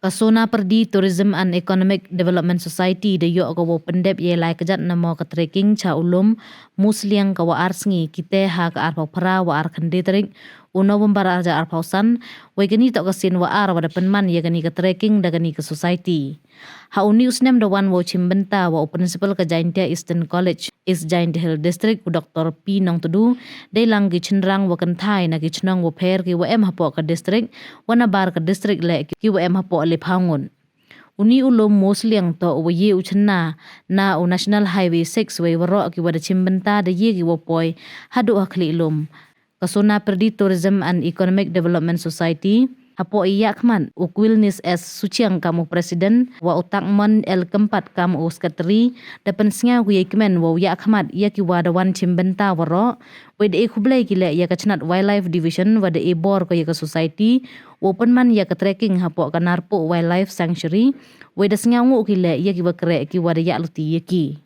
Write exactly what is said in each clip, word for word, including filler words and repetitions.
Ka Sonapyrdi Tourism and Economic Development Society da ïoh ka wow pyndep ïa lai kjat na mo ka trekking cha u lum Musliang ka wa ar sngi, kite ha ka arphaw phra wa ar khyndai tarik u November arhajar arphaw san, wei kani toh ka sien wa ar wa da pynman ïa kani ka trekking da kani ka society. Ha uni u snem da wan wow chim bynta wa u principal ka Jaintia Eastern College, East Jaintia Hill District, u Doktor P Nongtdu, dei lang ki chynrang wa kynthai na ki chnong wa pher ki wa em hapoh ka district, wa na bar ka district le ki wa em hapoh le phawngut. Uni u lum Musliang toh wa ye u chynna na u National Highway six, wei waroh ki wa da chim bynta da ye ki wa poi haduh ha khlieh lum. Ka Sonapyrdi Tourism and Economic Development Society, hapoh i ïa khmat u Quilnis S Suchiang kam u president, wa u Takmon L Kempat kam u secretary, da pynsngew ku ïa kmen wa u ïa khmat ïa ki wa da wan chim bynta waroh, wei da e khublei ki le ïa ka chnat Wildlife Division wa da e bor ko ïa ka society, wa u pynman ïa ka trekking hapoh ka Narpuh Wildlife Sanctuary, wei da sngew nguh ki le ïa ki wa kreh ki wa da ïa luti ïa ki.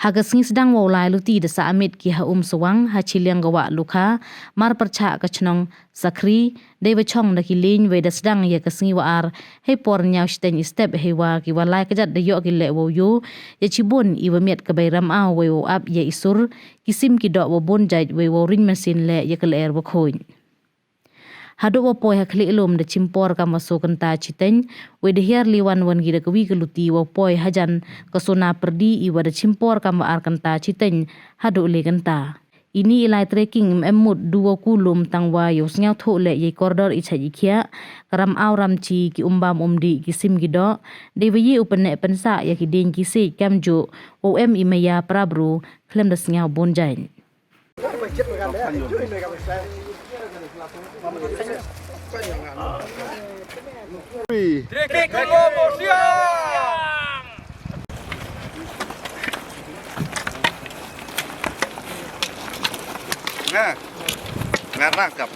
Ha ka sngi sdang wa u lai luti da sa amit ki ha Umswang, ha chiliang ka wa Lukha, mar pyrchah ka chnong Sakhri, dei wa chong da ki lieng, wei da sdang ïa ka sngi wa ar, hei por ñiaw shiteng i step, hei wa ki wa lai kjat da ïoh ki le wa u ïoh ïa chibun i wa miat ka bai ram aw, wei wa u ap ïa i sur, ki sim ki doh wa bun jait, wei wa u ring mynsiem le ïa ka le er wa khuid. Haduh wa poi ha khlieh lum da chim por kam wa so kynta chiteng, wei da hiar liwan wan ki da ka wi ka luti wa poi hajan ka Sonapyrdi i wa da chim por kam wa ar kynta chiteng haduh le kynta. Ini i lai trekking em em mut du wa ku lum tang wa ïa u sngewthuh le ïa i kordor i chait i khiah, ka ram aw ram chi, ki umbam umdih, ki sim ki doh, dei wa ïa u pyneh pynsah ïa ki dieng ki siej kamjuh, wa u em i maya para bru, khlem da sngew bun jait. Nga, nga rangkap.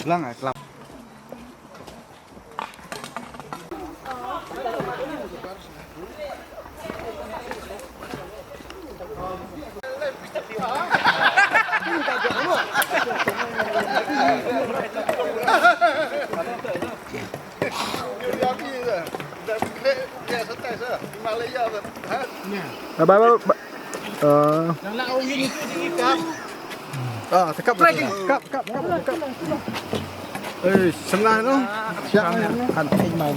Blang, ah, kelam. Bye, bye, bye, bye. Eh. Ah, tekap, tekap, tekap, tekap. Eh, sengah tu. Siap, kan, kan, mau.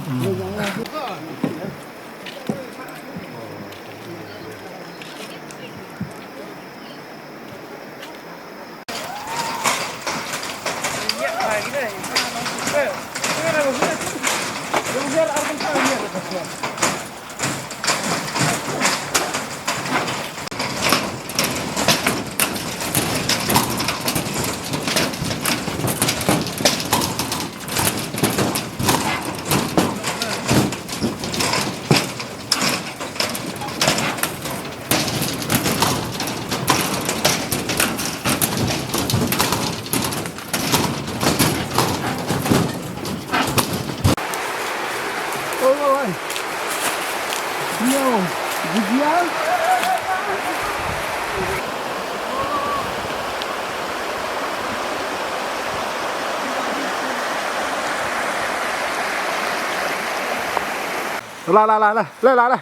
La, la, la, la, la, la, la.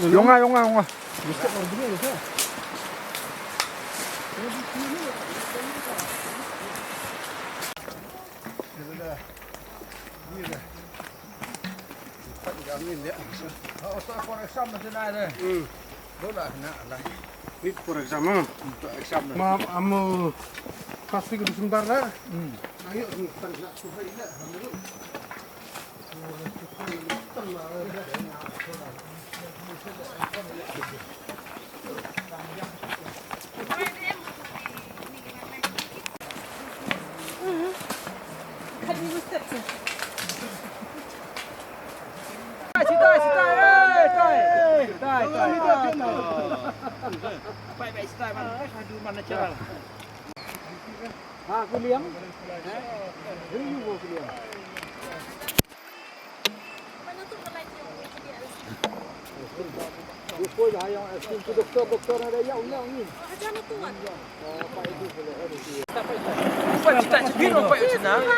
Yong nga, yong nga, yong nga. Hmm. Ni for exam, ha? Exam. Ma, amu pasti ke disembar lah. Hmm. Ayo, ni tak nak suhai lah. Amu.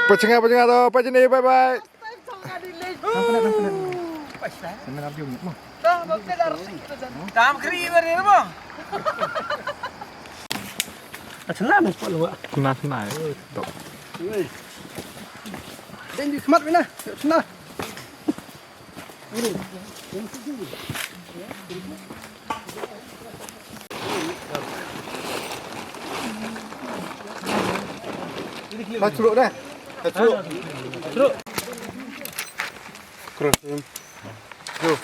Peit jingeh, peit jingeh to, peit jingeh, bye bye. Kena, kena. Dah curuk dah. Dah curuk. Curuk. Curuk.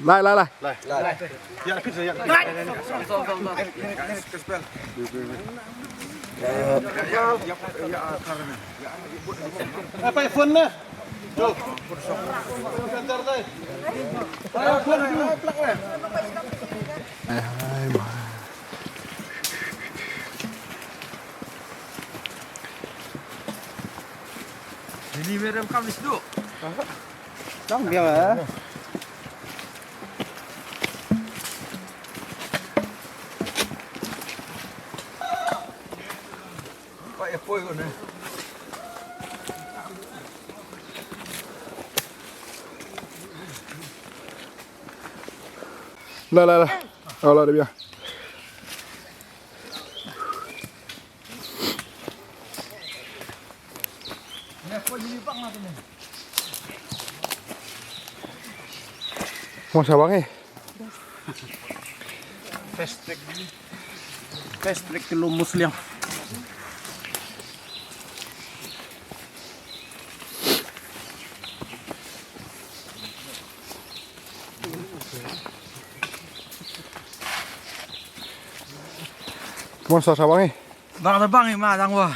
Lai, lai, lai. Ini merem kam di situ. Lang biang ah. Pak ya poi ko ne. La la la. Oh, la de biang. Mo sa bang eh. Fast track. Fast track ke Lum Musliang. Mo sa sa bang eh. Dang da bang i ma dang wa.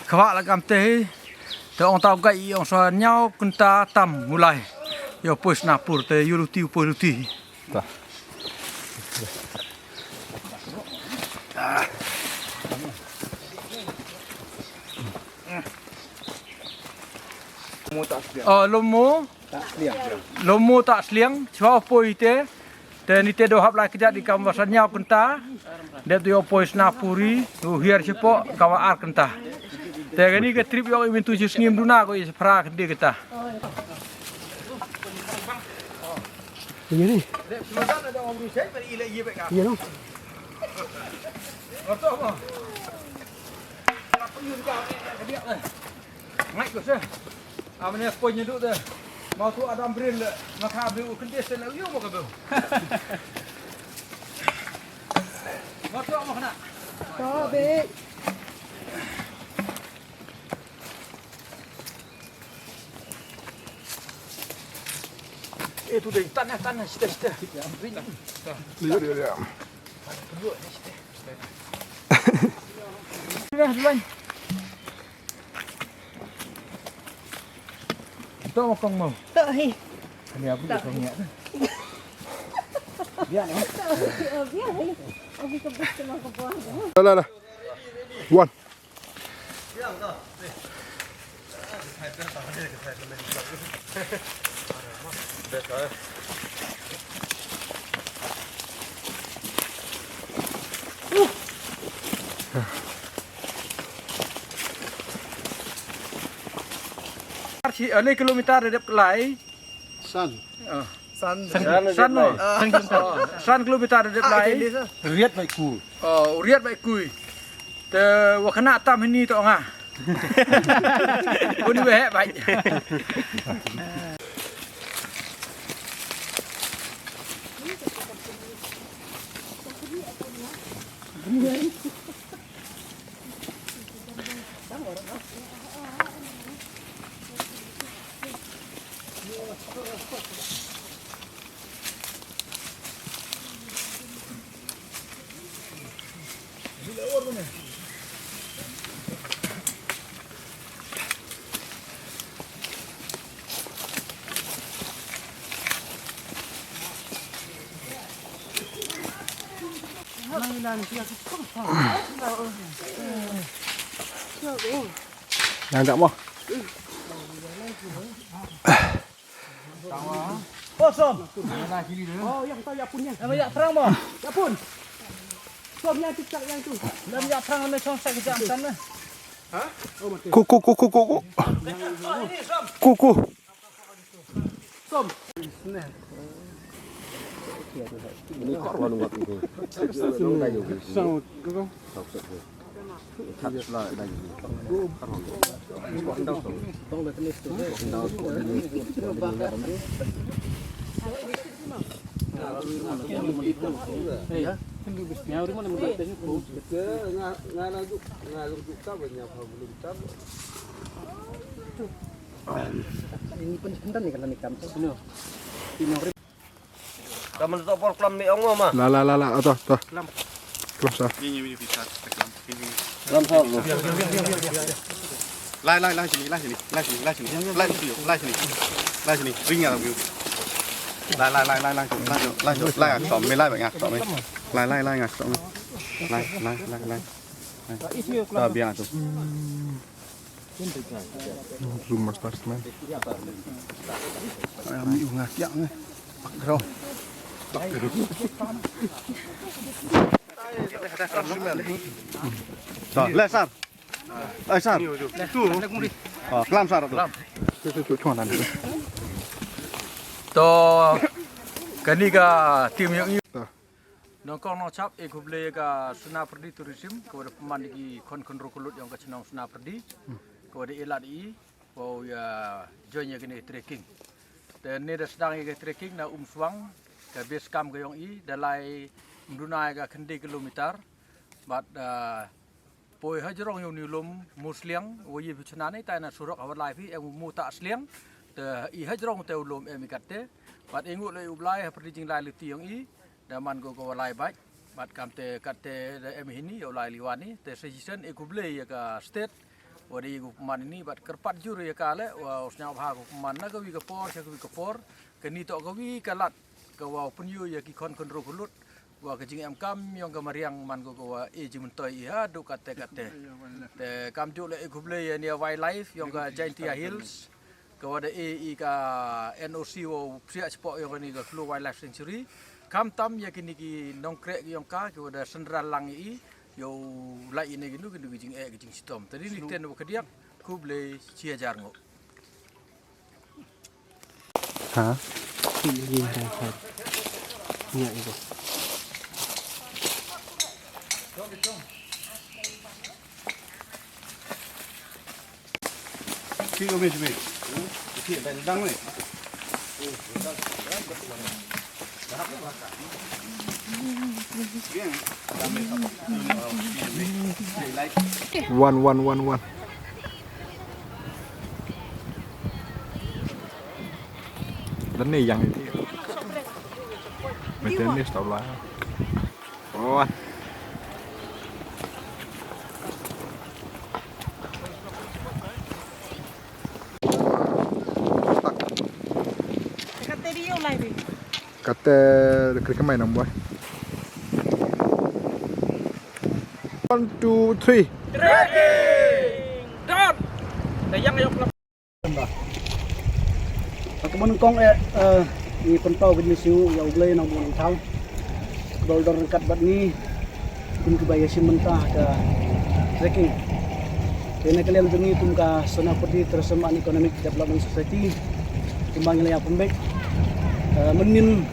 Khwa la kam te hi. Te ong tau ga i ong sa nyau kynta tam ngulai. Yo pus na pur te yu luti pur luti. Ta. Oh, lomo. Lomo ta sliang, chwa poi te. Te ni te do hap la kjat di kam wa sa nyau kynta. Dep te yo poi sna puri, u hiar chepo, kam wa ar kynta. Te kani ka trip yo i mintu chi sngim duna ko i phra kynta kynta. Ini ni. Iya no. Ngai ko se. Amne poi nyedu te. Mau tu Adam Bril, maka ambil ukun dia sel lagi mau ke bel. Mau tu mau kena. To, Bik. Eh, tu deh, tanah, tanah, sita, sita. Lihat, lihat, lihat. Dah, duluan. Tok mokong mau. Tok, hi. Ini apa tu? Tok. Kau niat tu. Biar ni. Tok, biar ni. Abi kebus kena kebuang. Lah, lah, lah. One. Ar chi, eh, le kilometer da dep lai. San. Ah. San. San, no. Ah. San kilometer da dep lai. Riat bai kui. Oh, riat bai kui. Te wa khynnah tam hini to nga. Uni weh bai. Yang tak mau. Oh, Som. Oh, yang tahu ya pun yang. Nama ya perang mo? Ya pun. Som yang tu, yang tu. Lam ya perang na chong sa kejam sana. Ku, ku, ku, ku, ku, ku. Ku, ku. Ka man to por klam ni ong ma. La, la, la, la, to, to. Klam sa. Ni, ni, ni, ni, ni. Klam sa. Lai, lai, lai sini, lai sini, lai sini, lai sini, lai sini, lai sini, lai sini. Ring ya, view. Lai, lai, lai, lai, lai, lai, lai, lai, lai, stop, me lai, bang, stop, me. Lai, lai, lai, stop, me. Lai, lai, lai, lai. Lai. Ta biang tu. Zoom master man. Ay, ami unga kiak nge. Background. Sa, le sar. Ai sar. Tu. Ah, klam sar tu. Tu, tu, tu, tu, tu. To kani ka team yong i. Nongkong nongchap, e khublei ka Suna Pyrdi Tourism, ka wa da pynman ïa ki khon khynroo khyllood yong ka chnong Suna Pyrdi, ka wa da e lad i, wow ïa join ïa kane trekking. Te ne da sdang ïa ka trekking na Umswang, ka base camp ka yong i, da lai ym duna ïa ka khyndai kilometer, bad, ah, poi hajrong ïa u ni u lum Musliang, wa ïa phi chna ne, tai na surok ha wa lai phi, em u Mutah Sliang, te i hajrong te u lum em i katte, bad i nguh leh u Blai, ha pyrdi jinglai luti yong i, da man ko ko wa lai bad, bad kam te katte da em hini, ïa u lai liwan i, te suggestion i khublei ïa ka state, wa da i ko pynman ini, bad kyrpad jur ïa ka leh, wa u sñiawbha ko pynman na ka wi ka por, sha ka wi ka por, kani toh ka wi ka lad, ka wa u pynïoh ïa ki khon khynroo khyllood, wa ka jingem kam yong ka mariang man ko ka wa e jingmyntoi i haduh katte katte. Te kam ju leh i khublei ïa nia wildlife yong ka Jaintia Hills. Ka wa da e i ka N O C wa u psiah chapoh yong kani ka Khloo Wildlife Sanctuary. Kam tam ïa kini ki nongkreh ki yong ka, ki wa da synran lang i, ïa u lai i ne kinu, kinu ki jingeh ki jingshitom. Te dei ni ten wa ka diak, khublei, chi hajar nguh. Ha? Ki yin dang hai. Nya ibo. Ki ko mi mi. Ki dang dang ni. One, one, one, one. Lane ïa ïa. Mete ni tau la. One. Kate da kri kamai nang boy. One, two, three. Trekking! Done! Da ïang ïa u. Ka mon kong eh, eh, ngi pynpaw ka jingsngew ïa U Blei nang bun nang thaw. Dol dor ryngkat bad ngi kum kiba ïashim bynta ka trekking. Te na ka liang jong ngi kum ka Senapati Tourism and Economic Development Society, kumba ngi la ïa pynbeit, eh, mynnin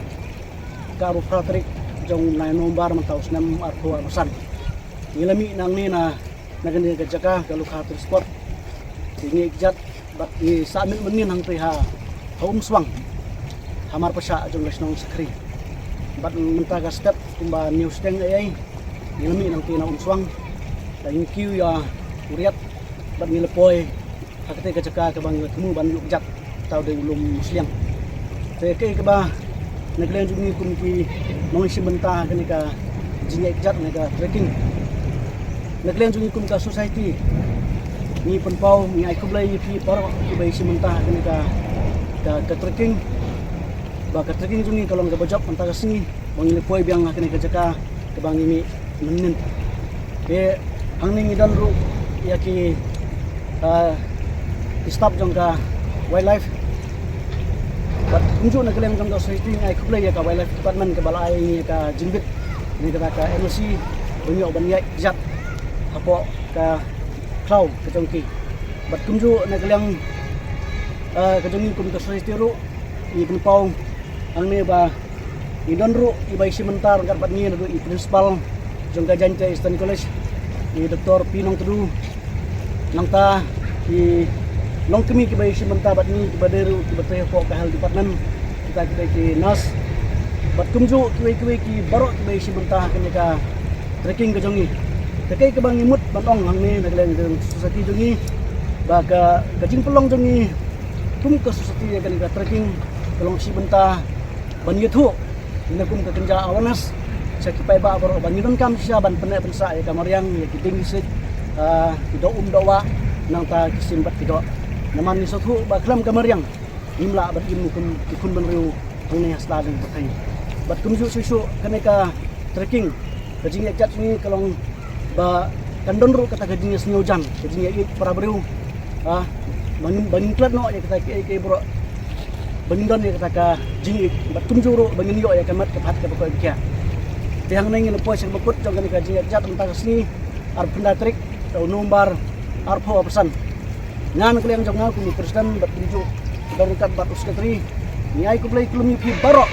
ka arphew phra tarik jong u bnai November mynta u snem arphew arphew san, ngi la mih nangne na, na kane ka jaka ka Lukha Tourist Spot. Te ngi ïa kjat bad ngi sah miet mynnin hangtei ha, ha Umswang, ha marpyrshah jong ka shnong Sakri. Bad mynta ka step kumba hynñiew shiteng eiei ngi la mih nangtei na Umswang. Te ngi kiew ïa u riat bad ngi la poi ha katei ka jaka kaba ngi la thmu ban ïuh kjat, thaw dei u lum Musliang. Te kaei kaba na ka liang jong ngi kum ki nongshim bynta ha kane ka jingïaid kjat ne ka trekking, na ka liang jong ngi kum ka society, ngi pynpaw, ngi ai khublei ïa phi baroh kiba ïashim bynta ha kane ka, ka, ka trekking. Ba ka trekking jong ngi ka long kaba jop mynta ka sngi ba ngi la poi biang ha kane ka jaka kaba ngi mih mynnin. Te hangne ngi don ruh ïa ki, ah, ki staff jong ka wildlife. Bad kumjuh na ka liang jong ka society ngi ai khublei ïa ka wildlife department kaba la ai ngi ïa ka jingbit ne kata ka N O C ban ïoh ban ïaid kjat hapoh ka khlaw ka jong ki. Bad kumjuh na ka liang, ah, ka jong ngi kum ka society ruh ngi pynpaw hangne ba ngi don ruh iba ïashim bynta ryngkat bad ngi, naduh i principal jong ka Jaintia Eastern College, i Doctor P Nongtdu. Nangta i longkmie kiba ïashim bynta bad ngi kiba dei ruh kiba trei hapoh ka health department, kita kita ki nurse. Bad kumjuh kiwei kiwei ki baroh kiba ïashim bynta ha kane ka trekking ka jong ngi. Te kaei kaba ngi mut ban ong hangne na ka liang jong society jong ngi ba ka, ka jingpynlong jong ngi kum ka society ïa kane ka trekking ka long shi bynta ban ïathuh ïa kum ka kynja awareness sha ki paidbah baroh ba ngi donkam shisha ban pynneh pynsah ïa ka mariang, ïa ki dieng ki siej, ah, ki doh um doh wah, nangta ki sim bad ki doh. Namar ngi sngewthuh ba khlem ka mariang ngim lah ban im kum ki khun bynriew hangne ha sla jong ka pyrthei. Bad kumjuh shuh shuh kane ka trekking, ka jingïaid kjat jong ngi ka long ba kan don ruh kata ka jingïasngewjan, ka jingïaieit para briew. Ah, ba ngin, ba ngin klet noh ïa kata kiei kiei baroh, ba ngin don ïa kata ka jingïeit, bad kumjuh ruh ba ngin ïoh ïa ka met ka phad kaba koit ba khiah. Te hangne ngi la poi sha kaba kut jong kane ka jingïaid kjat mynta ka sngi, arphew khyndai tarik u November arphew arphew san. Nga na ka liang jong nga kum u president bad kumjuh, bad ryngkat bad u secretary, ngi ai khublei kylum ïa phi baroh.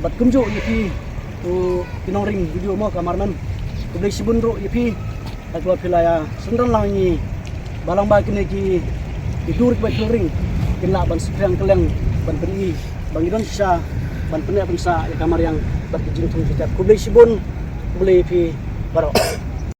Bad kumjuh ïa phi, u, ki nongring video mo, cameraman. Khublei shibun ruh ïa phi, ha kaba phi la ïa syndon lang ïa ngi ba lang ba kine ki, ki dur kiba phi ring kin lah ban sngewthuh kylleng ban pyni ba ngi don shisha ban pynneh pynsah ïa ka mariang bad ki jingthung jingtep. Khublei shibun, khublei ïa phi baroh.